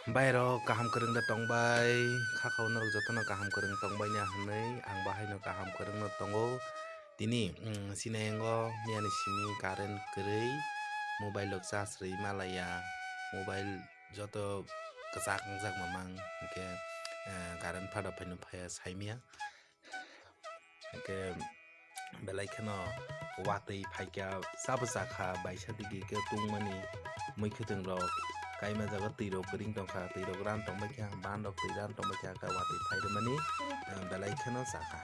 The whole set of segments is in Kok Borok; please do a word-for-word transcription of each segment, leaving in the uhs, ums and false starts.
Bairok kaham kwrwng da tongbai, kha khao norok jotono kaham kwrwng tongbai ya hwnwi ang bahaino kaham kwrwngno tongo. Tini, mm, sini yango miyani simi current kwrwi, mobile rok charge rwi malaya, mobile joto kwchak wngjak mamang, hwnkhe, eh, current phada phaino phaiya saimya. Hwnkhe belai kheno watwi phaikha, sabo chakha, baisa digi khe tungmani, mui khwtwng rok kaima jaga twi rok kwrwng tongkha, twi rok ran tongbaikha, ban rok twi ran tongbaikha, khe watwi phai rwmani, eh, belai kheno chakha.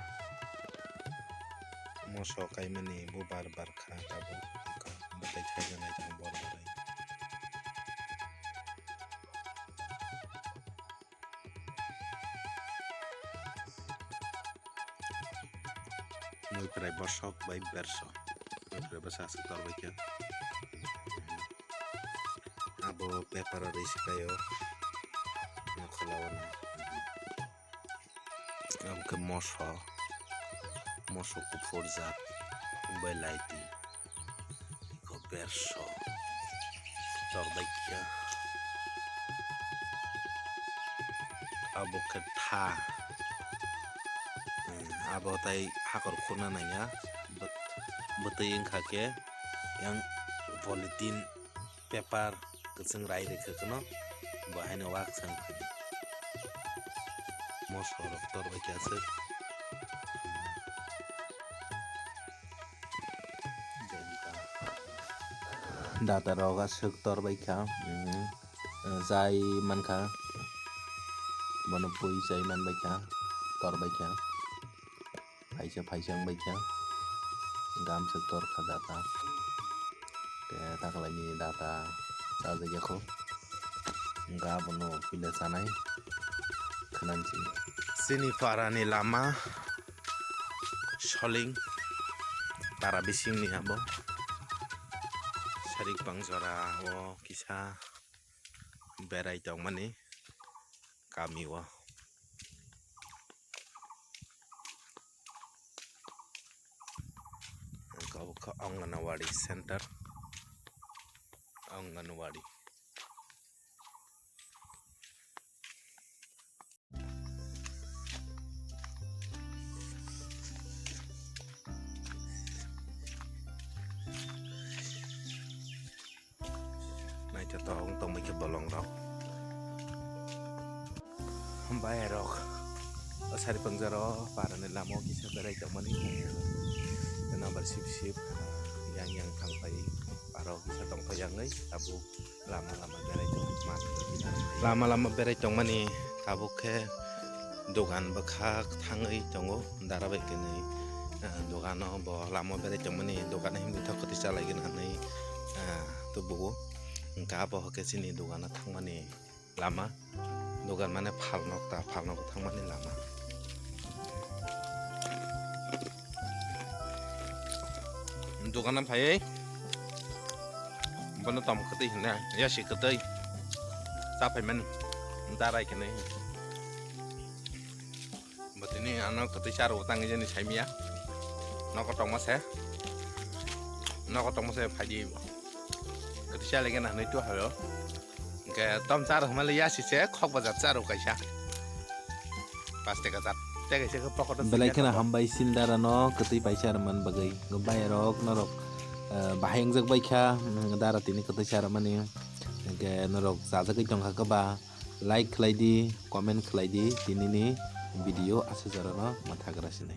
Moso kaimani bo bar bar kha tabuk, bwtai thaijaknai tongo bor barwi. Mwtai bosok bai berso. Mwtai bwsa aswk torbai khe. Abo paper o rwi swkaio. Nokhola o no. Abo khe moso. Moso kuphur jat. Bai laiti. Iko berso. Torbai khe. Abo khe tha. Hmm, abo tai hakor khuna nangya. Bwt-, bwtwi wngkha khe yang polythene paper kwchwng rai rwkhe kheno bo haino wak chang kha. Moso rok torbai khe aswk. Data rok aswk torbai kha, mm, chai mankha, bono pui chai manbai kha, torbai kha, phaisa phaisa wngbai kha, gamswk tor kha data, tei takhwlaini data chajakya kho, wngkha abono pila chanai khwnamsini. Chini parani lama. Soling para bisingni abo Sarikbang jora o kisa berai tongmani kami o. Abo khe Anganwadi center, Anganwadi. Naithothok wng tongmani khe bolongrok. Hambai rok. O sari pangjaro parani lama o kisa berai tongmani. Number sip sip yang yang thangpai. Parok kisa tongpai yang tabuk. Lama lama berai tong, lama lama berai tongmani tabuk khe dogan bwkha thangwi tongo, dara bai kwnwi, eh, dogano bo lama berai tongmani, dogano himwi thok kwtwi chalaigwna hinwi, eh, tubugo. Hwnkhe abo khe chini dogano thangmani lama. Dogan mane phalnok ta, phalnok thangmani lama. Dogan phaiwi bono tom kwtwi hinna, yasi kwtwi ta phaimani darai kene. Botini ano kwtwi charo tangwi jani saimya. Noko tongma se, noko tongma se phaidi kwtwi chalaigena hinwi tu hayo. Hwnkhe tom charo hwnmale yasi se khok bajak charo kaisa. Paste kajak. Tei kaisa khe pocket o belai kheno siyang hambai sil dara no kwtwi paisa rwman bagwi. Hwnkhe bayarok norok, eh, bahai wngjak baikha, mm, dara tini kwtwi sa rwmani. Hwnkhe norok chajagwi tongkha khe ba like khlai di, comment khlai di, tinini video aswk jora no mwthagra sinai.